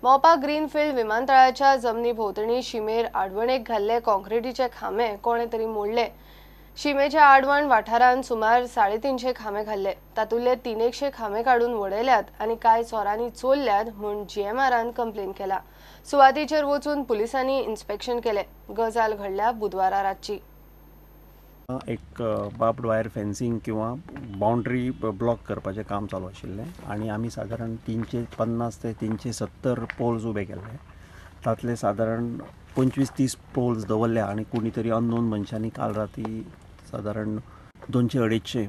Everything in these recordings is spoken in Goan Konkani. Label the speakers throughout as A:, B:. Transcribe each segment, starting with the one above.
A: मोपा ग्रीनफिल्ड विमानतळाच्या जमनी भोंवतणी शिमेर आडवणेक घाल्ले कॉन्क्रिटीचे खांबे कोणे तरी मोडले. शिमेच्या आडवण वाठारांत सुमार 350 खांबे घाल्ले, तातूंतले 300 खांबे काडून वडयल्यात आनी कांय चोरांनी चोरल्यात म्हूण जीएमआरान कंप्लेन केला. सुवातीचेर वचून पुलिसांनी इन्स्पेक्शन केलें. गजाल घडल्या बुधवारा रातची.
B: एक बार्बड वायर फेन्सिंग किंवा बाउंड्री ब्लॉक करपाचें काम चालू आशिल्लें आनी आमी सादारण 350 ते 370 पोल्स उबे केल्ले. तातले सादारण 25-30 पोल्स दवरल्या आनी कोणी तरी अननोन मनशांनी काल राती सादारण 200-250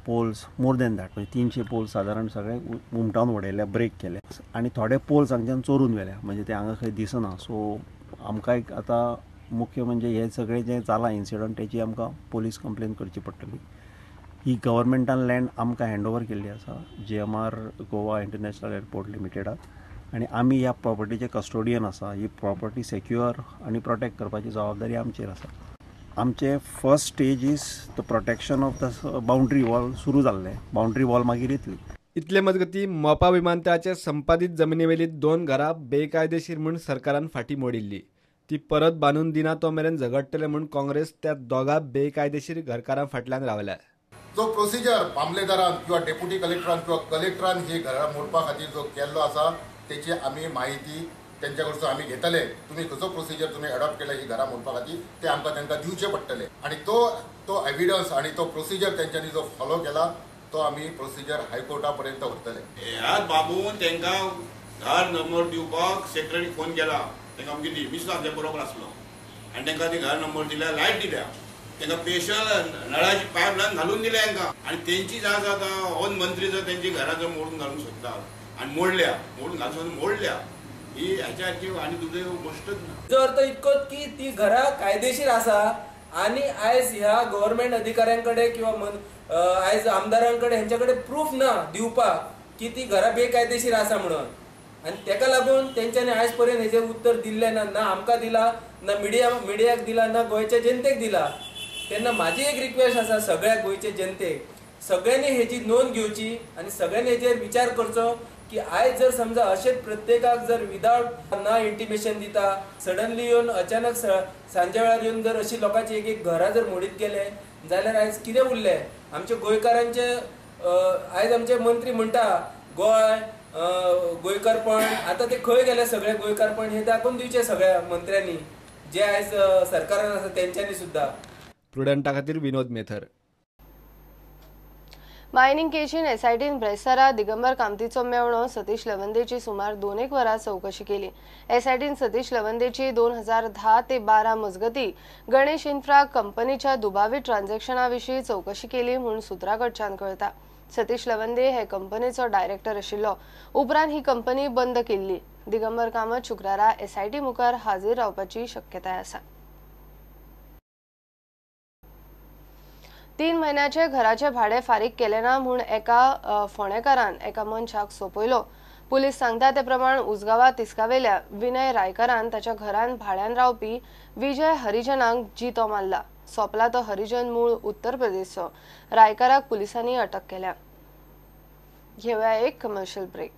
B: पोल्स, मोर दॅन that, म्हणजे 300 पोल्स सादारण सगळे उमटावन उडयल्या, ब्रेक केले आनी थोडे पोल्स हांगच्यान चोरून व्हेल्या, म्हणजे ते हांगा खंय दिसना. सो आमकां एक आतां मुख्य म्हणजे हे सगळे जे जालां इन्सिडंट तेची आमकां पोलीस कंप्लेन करची पडटली. ही गव्हर्मेंटान लँड आमकां हँड ओवर केल्ली आसा जीएमआर गोवा इंटरनॅशनल एअरपोर्ट लिमिटेडाक आनी आमी ह्या प्रॉपर्टीचे कस्टोडियन आसा. ही प्रॉपर्टी सेक्युअर आनी प्रोटेक्ट करपाची जबाबदारी आमचेर आसा. आमचे first stage is the protection of the boundary wall सुरू जाल्लें, बाउंड्री वॉल मागीर येतली.
C: इतले मजगती मोपा विमानतळाच्या संपादीत जमनीवेली 2 घरां बेकायदेशीर म्हूण सरकारान फाटी मोडिल्ली. ती परत बांदून दिना तो मेरेन झगडटले म्हूण काँग्रेस त्या दोगा बेकायदेशीर घरकारां फाटल्यान रावल्या.
D: जो प्रोसिजर मामलेदारान किंवा डेप्युटी कलेक्टरान किंवा कलेक्टरान ही घरां मोडपा खातीर जो केल्लो आसा तेची आमी माहिती तेंच्या कडसून आमी घेतले. तुमी कसो प्रोसिजर तुमी एडॉप्ट केला ही घरां मोडपा खातीर ते आमकां तांकां दिवचें पडटलें आनी तो तो एविडन्स आनी तो प्रोसिजर तेंच्यांनी जो फॉलो केला तो आमी प्रोसिजर हायकोर्टा पर्यंत व्हरतले.
E: ह्याच बाबून तांकां घर नंबर दिवपाक सेक्रेटरी फोन केला, तांकां आमची दी मिस आमच्या बरोबर आसलो आनी तांकां ती घर नंबर दिल्या, लायट दिल्या, तांकां स्पेशल नळाची पायप लायन घालून दिल्या तांकां. आनी तेंची जात आतां हो मंत्री जर तेंची घरां जर मोडून घालूंक सोदता आनी मोडल्या, मोडून घालून मोडल्या, ही ह्याच्या आनी दुसरी गोश्टच ना.
F: जो अर्थ इतकोच की ती घरां कायदेशीर आसा आनी आयज ह्या गव्हर्मेंट अधिकाऱ्यां कडेन किंवा आयज आमदारां कडेन हेंच्या कडेन प्रूफ ना दिवपाक की ती घरां बेकायदेशीर आसा म्हणून. आनी तेका लागून तेंच्यांनी आयज पर्यंत हेजें उत्तर दिल्लें ना, ना आमकां दिला, ना मिडियाक दिला, ना गोंयच्या जनतेक दिला. तेन्ना म्हाजी एक रिक्वेस्ट आसा सगळ्या गोंयच्या जनतेक, सगळ्यांनी हेजी नोंद घेवची आनी सगळ्यांनी हेजेर विचार करचो की आयज जर समजा अशेंच प्रत्येकाक जर विदाउट ना इंटिमेशन दिता सडनली येवन अचानक सांजे वेळार येवन जर अशी लोकांची एक एक घरां जर मोडीत गेले जाल्यार आयज कितें उरलें आमचे गोंयकारांचे? आयज आमचे मंत्री म्हणटा गोंय गोंयकारपण, आतां ते खंय गेले सगळे गोंयकारपण हे दाखोवन दिवचे सगळ्या मंत्र्यांनी जे आयज सरकारान आसा तेंच्यांनी सुद्दां.
C: प्रुडंटा खातीर विनोद मेथर.
A: मायनिंग केशीन एसआयटीन ब्रेस्तारा दिगंबर कामतीचो मेवणो सतीश लवंदेची सुमार 2 वरां चवकशी केली. एसआयटीन सतीश लवंदेची 2010 ते 12 मजगती गणेश इन्फ्रा कंपनीच्या दुबावीत ट्रान्झॅक्शना विशीं चवकशी केली म्हूण सुत्रां कडच्यान कळटा. सतीश लवंदे हे कंपनीचो डायरेक्टर आशिल्लो. उपरांत ही कंपनी बंद केल्ली. दिगंबर कामत शुक्रारा एसआयटी मुखार हाजीर रावपाची शक्यताय आसा. 3 म्हयन्याचे घराचे भाडे फारीक केले ना म्हूण एका फोंडेकारान एका मनशाक सोंपयलो. पुलीस सांगता ते प्रमाण उजगांवा तिस्कावेल्या विनय रायकारान ताच्या घरान भाड्यान रावपी विजय हरिजनाक जितो मारला. सोंपला तो हरिजन मूळ उत्तर प्रदेशचो. रायकाराक पुलिसांनी अटक केल्या. घेवया एक कमर्शियल ब्रेक.